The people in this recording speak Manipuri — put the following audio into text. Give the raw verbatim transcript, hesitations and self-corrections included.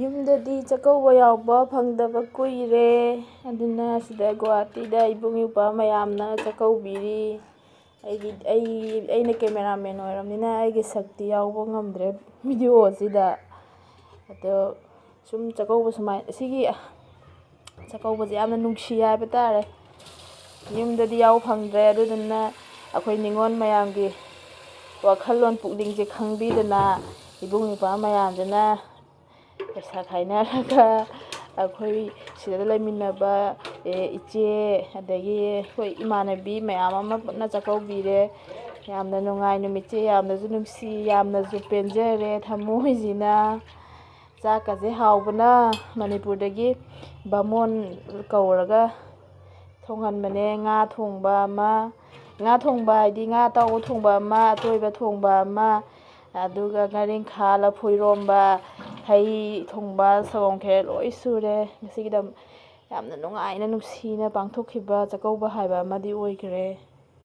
ꯌꯨꯝꯗꯗꯤ ꯆꯥꯛꯀꯧꯕ ꯌꯥꯎꯕ ꯐꯪꯗꯕ ꯀꯨꯏꯔꯦ꯫ ꯑꯗꯨꯅ ꯁꯤꯗ ꯒꯨꯋꯥꯍꯥꯇꯤꯗ ꯏꯕꯨꯡ ꯏꯄ꯭ꯋꯥ ꯃꯌꯥꯝꯅ ꯆꯥꯛꯀꯧꯕꯤꯔꯤ꯫ ꯑꯩꯒꯤ, ꯑꯩ, ꯑꯩꯅ cameraman ꯑꯣꯏꯔꯕꯅꯤꯅ ꯑꯩꯒꯤ ꯁꯛꯇꯤ ꯌꯥꯎꯕ ꯉꯝꯗ꯭ꯔꯦ video ꯑꯁꯤꯗ꯫ ꯑꯗꯣ ꯁꯨꯝ ꯆꯥꯛꯀꯧꯕ ꯁꯨꯃꯥꯏ-, ꯑꯁꯤꯒꯤ ꯆꯥꯛꯀꯧꯕꯁꯦ ꯌꯥꯝꯅ ꯅꯨꯡꯁꯤ ꯍꯥꯏꯕ ꯇꯥꯔꯦ꯫ ꯌꯨꯝꯗꯗꯤ ꯌꯥꯎ ꯐꯪꯗ꯭ꯔꯦ, ꯑꯗꯨꯗꯨꯅ ꯑꯩꯈꯣꯏ ꯅꯤꯉꯣꯜ ꯃꯌꯥꯝꯒꯤ ꯋꯥꯈꯜꯂꯣꯟ ꯄꯨꯛꯅꯤꯡꯁꯦ ꯈꯪꯕꯤꯗꯅ ꯏꯕꯨꯡ ꯏꯄ꯭ꯋꯥ ꯃꯌꯥꯝꯁꯤꯅ ꯄꯩꯁꯥ ꯈꯥꯏꯅꯔꯒ ꯑꯩꯈꯣꯏ ꯁꯤꯗ ꯂꯩꯃꯤꯟꯅꯕ, ꯑꯦ, ꯏꯆꯦ, ꯑꯗꯒꯤ ꯑꯩꯈꯣꯏ ꯏꯃꯥꯟꯅꯕꯤ ꯃꯌꯥꯝ ꯑꯃ ꯄꯨꯟꯅ ꯆꯥꯛꯀꯧꯕꯤꯔꯦ꯫ ꯌꯥꯝꯅ ꯅꯨꯡꯉꯥꯏ, ꯅꯨꯃꯤꯠꯁꯦ ꯌꯥꯝꯅꯁꯨ ꯅꯨꯡꯁꯤ, ꯌꯥꯝꯅꯁꯨ ꯄꯦꯟꯖꯔꯦ ꯊꯃꯣꯏꯁꯤꯅ꯫ ꯆꯥꯛꯀꯁꯦ ꯍꯥꯎꯕꯅ ꯃꯅꯤꯄꯨꯔꯗꯒꯤ ꯕꯥꯃꯣꯟ ꯀꯧꯔꯒ ꯊꯣꯡꯍꯟꯕꯅꯦ꯫ ꯉꯥ ꯊꯣꯡꯕ ꯑꯃ, ꯉꯥ ꯊꯣꯡꯕ ꯍꯥꯏꯗꯤ ꯉꯥ ꯑꯇꯥꯎꯕ ꯊꯣꯡꯕ ꯑꯃ, ꯑꯇꯣꯏꯕ ꯊꯣꯡꯕ ꯑꯃ, ꯑꯗꯨꯒ ꯉꯥꯔꯤꯡꯈꯥ, ꯂꯐꯨ ꯏꯔꯣꯝꯕ, ꯍꯩ ꯊꯣꯡꯕ, ꯁꯪꯒꯣꯝ ꯈꯦꯔ ꯂꯣꯏ ꯁꯨꯔꯦ꯫ ꯉꯁꯤꯒꯤꯗꯝ ꯌꯥꯝꯅ ꯅꯨꯡꯉꯥꯏꯅ ꯅꯨꯡꯁꯤꯅ ꯄꯥꯡꯊꯣꯛꯈꯤꯕ ꯆꯥꯛꯀꯧꯕ ꯍꯥꯏꯕ ꯑꯃꯗꯤ ꯑꯣꯏꯈ꯭ꯔꯦ꯫